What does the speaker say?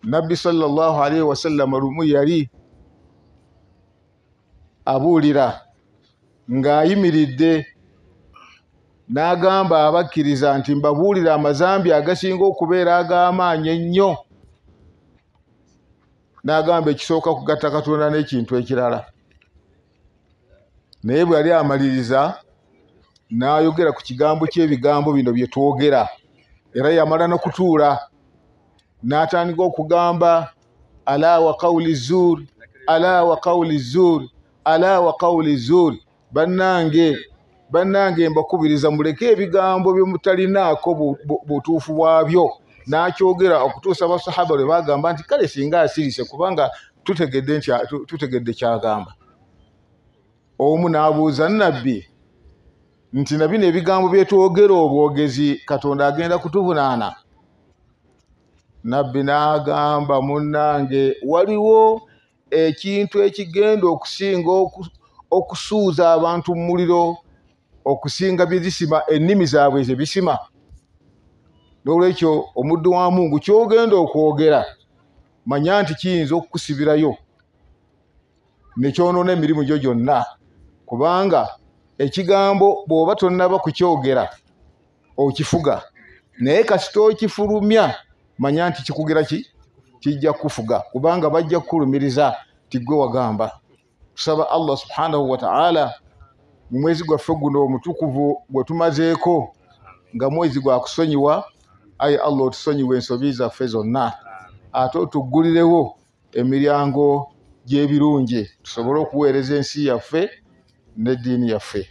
Nabbi sallallahu alaihi wasallam lumu yali abuulira ng'ayimiridde n'agamba abakkiriza nti mbabuulira amazambi agasinga okubeera ag'amaanyi ennyo. N'agamba ekisooka kugatta Katonda n'ekintu ekirala. Naye bwe yali amaliriza n'ayogera ku kigambo ky'ebigambo bino bye twogera, era yamala n'okutuula n'atandika okugamba ala wa qawli zuur, ala wa qawli zuur, ala wa qawli zuur. Bannange, bannange mbakubiriza muleke ebigambo bye mutalinaako butuufu bwabyo. N'akyogera okutuusa abasahaba lwe bagamba nti kale singa asirise kubanga tutegedde nti tutegedde kyagamba. Omu n'abuuza Nabbi nti na bino ebigambo bye twogera obwogezi Katonda agenda kutuvunaana? Nabbi n'agamba munnange waliwo ekintu ekigenda okusinga okusuuza abantu mu muliro okusinga bye zisima ennimi zaabwe ze bisima. N'olwekyo omuddu wa Mungu ky'ogenda okwogera manya nti kiyinza okukusibirayo ne kyonoona emirimu gyo gyonna, kubanga ekigambo bw'oba tonnaba kukyogera okifuga, naye kasita okifulumya manya nti kikugira ki kijja kufuga, kubanga bajja kukulumiriza nti ggwe wagamba. Tusaba Allah subhanahu wa ta'ala mu mwezi gwaffe guno omutukuvu gwe tumazeeko nga mwezi gwa kusonyiwa, ayi Allah otusonyiwe ensobi zaffe zonna, ate otuggulirewo emiryango gy'ebirungi tusobole okuweereza ensi yaffe n'eddiini yaffe.